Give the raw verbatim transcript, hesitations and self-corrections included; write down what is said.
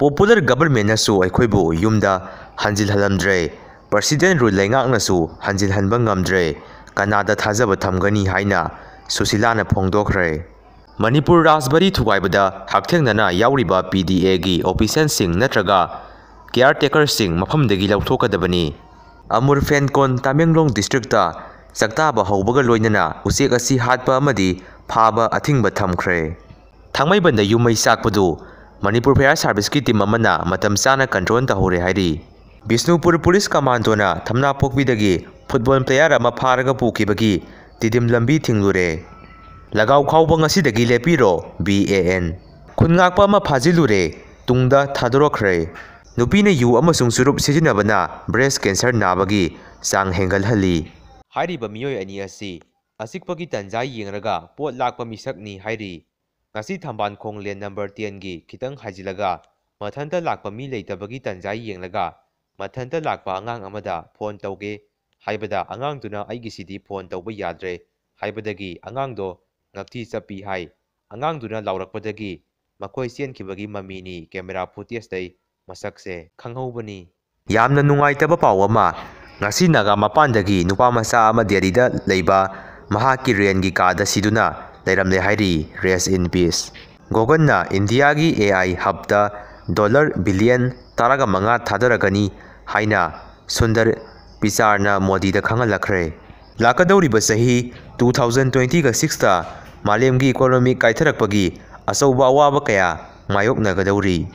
Popular governmentꯅꯁꯨ ꯑꯩꯈꯣꯏꯕꯨ ꯌꯨꯝꯗ ꯍꯟꯖꯤꯜꯍꯜꯂꯝꯗ꯭ꯔꯦ꯫ President rule ꯂꯩꯉꯥꯛꯅꯁꯨ ꯍꯟꯖꯤꯜꯍꯟꯕ ꯉꯝꯗ꯭ꯔꯦ꯫ ꯀꯅꯥꯗ ꯊꯥꯖꯕ ꯊꯝꯒꯅꯤ ꯍꯥꯏꯅ ꯁꯨꯁꯤꯂꯥꯅ ꯐꯣꯡꯗꯣꯛꯈ꯭ꯔꯦ꯫ ꯃꯅꯤꯄꯨꯔ ꯔꯥꯖꯕꯥꯔꯤ ꯊꯨꯒꯥꯏꯕꯗ ꯍꯛꯊꯦꯡꯅꯅ ꯌꯥꯎꯔꯤꯕ PDAꯒꯤ officialꯁꯤꯡ ꯅꯠꯇ꯭ꯔꯒ caretakerꯁꯤꯡ ꯃꯐꯝꯗꯒꯤ ꯂꯧꯊꯣꯛꯀꯗꯕꯅꯤ꯫ ꯑꯃꯨꯔ ꯐꯦꯟꯀꯣꯟ ꯇꯃꯦꯡꯂꯣꯡ districtꯇ ꯆꯥꯛꯇꯥꯕ ꯍꯧꯕꯒ ꯂꯣꯏꯅꯅ ꯎꯆꯦꯛ ꯑꯁꯤ ꯍꯥꯠꯄ ꯑꯃꯗꯤ ꯐꯥꯕ ꯑꯊꯤꯡꯕ ꯊꯝꯈ꯭ꯔꯦ꯫ ꯊꯥꯡꯃꯩꯕꯟꯗ ꯌꯨꯝ ꯃꯩ ꯆꯥꯛꯄꯗꯨ ꯃꯅꯤꯄꯨꯔ Fire Serviceꯀꯤ team ꯑꯃꯅ ꯃꯇꯝ ꯆꯥꯅ control ꯇꯧꯍꯧꯔꯦ ꯍꯥꯏꯔꯤ꯫ ꯕꯤꯁꯅꯨꯄꯨꯔ police commandoꯅ ꯊꯝꯅꯥꯄꯣꯛꯄꯤꯗꯒꯤ football player ꯑꯃ ꯐꯥꯔꯒ ꯄꯨꯈꯤꯕꯒꯤ ꯇꯤꯗꯤꯝ ꯂꯝꯕꯤ ꯊꯤꯡꯂꯨꯔꯦ꯫ ꯂꯒꯥꯎ ꯈꯥꯎꯕ ꯉꯁꯤꯗꯒꯤ ꯂꯦꯞꯄꯤꯔꯣ, BAN꯫ ꯈꯨꯟ ꯉꯥꯛꯄ ꯑꯃ ꯐꯥꯖꯤꯜꯂꯨꯔꯦ, ꯇꯨꯡꯗ ꯊꯥꯗꯣꯔꯛꯈ꯭ꯔꯦ꯫ ꯅꯨꯄꯤꯅ ꯌꯨ ꯑꯃꯁꯨꯡ ꯆꯨꯔꯨꯞ ꯁꯤꯖꯤꯟꯅꯕꯅ breast cancer ꯅꯥꯕꯒꯤ ꯆꯥꯡ ꯍꯦꯟꯒꯠꯍꯜꯂꯤ꯫ ꯍꯥꯏꯔꯤꯕ ꯃꯤꯑꯣꯏ ꯑꯅꯤ ꯑꯁꯤ ꯑꯆꯤꯛꯄꯒꯤ ꯇꯟꯖꯥ ꯌꯦꯡꯂꯒ ꯄꯣꯠ ꯂꯥꯛꯄ ꯃꯤꯁꯛꯅꯤ ꯍꯥꯏꯔꯤ꯫ ꯉꯁꯤ ꯊꯝꯕꯥꯜꯈꯣꯡ lane number tenꯒꯤ ꯈꯤꯇꯪ ꯍꯥꯏꯖꯤꯜꯂꯒ ꯃꯊꯟꯇ ꯂꯥꯛꯄ ꯃꯤ ꯂꯩꯇꯕꯒꯤ ꯇꯟꯖꯥ ꯌꯦꯡꯂꯒ ꯃꯊꯟꯇ ꯂꯥꯛꯄ ꯑꯉꯥꯡ ꯑꯃꯗ phone ꯇꯧꯒꯦ ꯍꯥꯏꯕꯗ ꯑꯉꯥꯡꯗꯨꯅ "ꯑꯩꯒꯤꯁꯤꯗꯤ phone ꯇꯧꯕ ꯌꯥꯗ꯭ꯔꯦ" ꯍꯥꯏꯕꯗꯒꯤ ꯑꯉꯥꯡꯗꯣ ꯉꯛꯊꯤ ꯆꯞꯄꯤ ꯍꯥꯏ꯫ ꯑꯉꯥꯡꯗꯨꯅ ꯂꯥꯎꯔꯛꯄꯗꯒꯤ ꯃꯈꯣꯏ ꯆꯦꯟꯈꯤꯕꯒꯤ ꯃꯃꯤꯅꯤ camera footageꯇꯩ ꯃꯁꯛꯁꯦ ꯈꯪꯍꯧꯕꯅꯤ꯫ ꯌꯥꯝꯅ ꯅꯨꯡꯉꯥꯏꯇꯕ ꯄꯥꯎ ꯑꯃ, ꯉꯁꯤ ꯅꯥꯒꯥ ꯃꯄꯥꯟꯗꯒꯤ ꯅꯨꯄꯥ ꯃꯆꯥ ꯑꯃ ꯗꯦꯜꯂꯤꯗ ꯂꯩꯕ ꯃꯍꯥꯛꯀꯤ rentꯒꯤ ꯀꯥꯗ ꯁꯤꯗꯨꯅ ꯂꯩꯔꯝꯂꯦ ꯍꯥꯏꯔꯤ꯫ Rest in peace꯫ Googleꯅ ꯏꯟꯗꯤꯌꯥꯒꯤ AI hubꯇ dollar billion ꯇꯔꯥꯒ ꯃꯉꯥ ꯊꯥꯗꯔꯒꯅꯤ ꯍꯥꯏꯅ ꯁꯨꯟꯗꯔ ꯄꯤꯆꯥꯔꯅ ꯃꯣꯗꯤꯗ ꯈꯪꯍꯜꯂꯛꯈ꯭ꯔꯦ꯫ ꯂꯥꯛꯀꯗꯧꯔꯤꯕ ꯆꯍꯤ two thousand twenty sixꯇ ꯃꯥꯂꯦꯝꯒꯤ economy ꯀꯥꯏꯊꯔꯛꯄꯒꯤ ꯑꯆꯧꯕ ꯑꯋꯥꯕ ꯀꯌꯥ ꯃꯥꯌꯣꯛꯅꯒꯗꯧꯔꯤ꯫